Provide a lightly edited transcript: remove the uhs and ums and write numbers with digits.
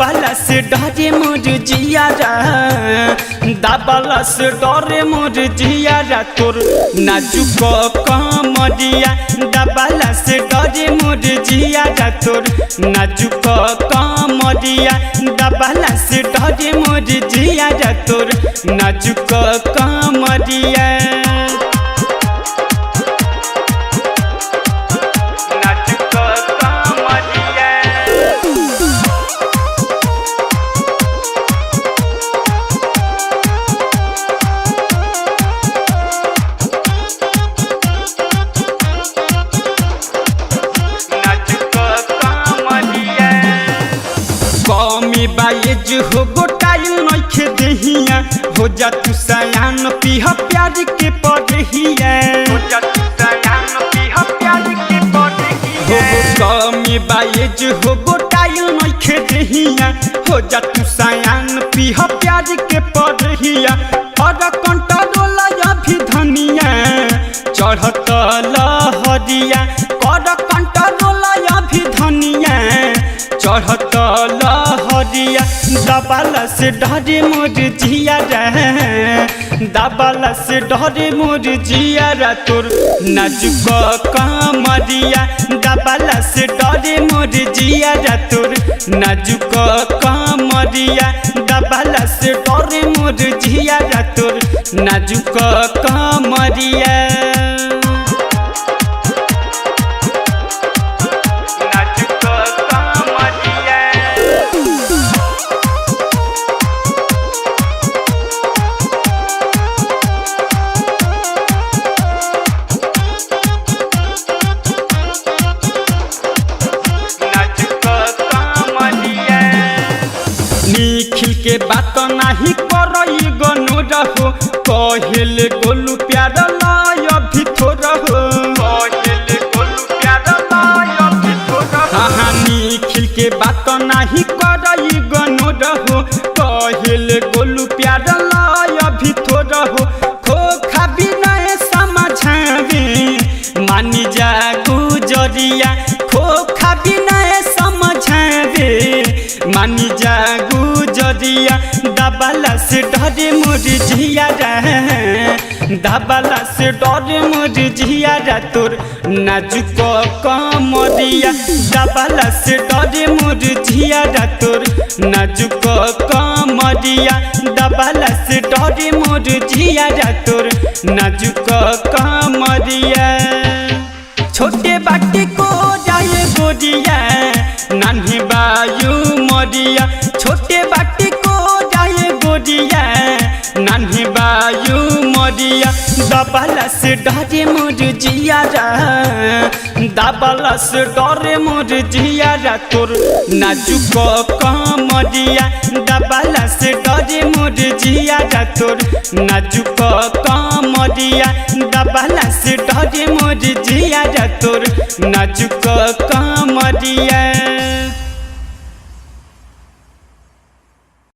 दबला से डरे मोर जियारा, दबला से डरे मोर जियारा तोर नाजुक कमरिया। दबला से डरे मोर जियारा तोर नाजुक कमरिया। दबला से डरे मोर जियारा तोर नाजुक कमरिया। नाजुक कमरिया। नाजुक कमरिया। कमी बाइज हो गोटाइल नइखे देहिया, हो जा तू सयान पीह प्यार के पढ़िया। हो जा तू सयान पीह प्यार के पढ़िया। हो कमी बाइज हो गोटाइल नइखे देहिया, हो जा तू सयान पीह प्यार के पढ़िया। और कंट्रोल अभी धनिया चढ़त लहरिया, कर कंट्रोल अभी धनिया चढ़त लहरिया। दबाला से डरे मोर जियारा, दबाला से डरे मोर जियारा तोर नाजुक कमरिया। दबाला से डरे मोर जियारा तोर नाजुक कमरिया। दबाला से डरे मोर जियारा तोर नाजुक कमरिया। नाजुक कमरिया। नाजुक कमरिया। निखिल के बात नाही करई गनो रहो, कहेल गोलू प्यार लय अभी थोर हो। कहेल गोलू प्यार लय अभी थोर हो। हाँ निखिल के बात नाही करई गनो रहो, कहेल गोलू प्यार लय अभी थोर हो। खोखा बिना समझावे मानी जा गुजरिया, खोखा बिना समझावे मानी जा गुजरिया। दबाला से डरे मोर जियारा, दबाला से डरे मोर जियारा तोर नाजुक कमरिया। दबाला से डरे मोर जियारा तोर नाजुक कमरिया। दबाला से डरे मोर जियारा तोर नाजुक कमरिया। छोटे बाटी को जाए गोरिया, नान्हे बायु मरिया। छोटे बाटी को जाए गोरिया, नान्हे बायु मरिया। दबाला से डरे मोर जियारा, दबाला से डरे मोर जियारा तोर नाजुक कमरिया। दबाला से डरे मोर जियारा तोर नाजुक कमरिया। दबाला से डरे मोर जियारा तोर नाजुक कमरिया।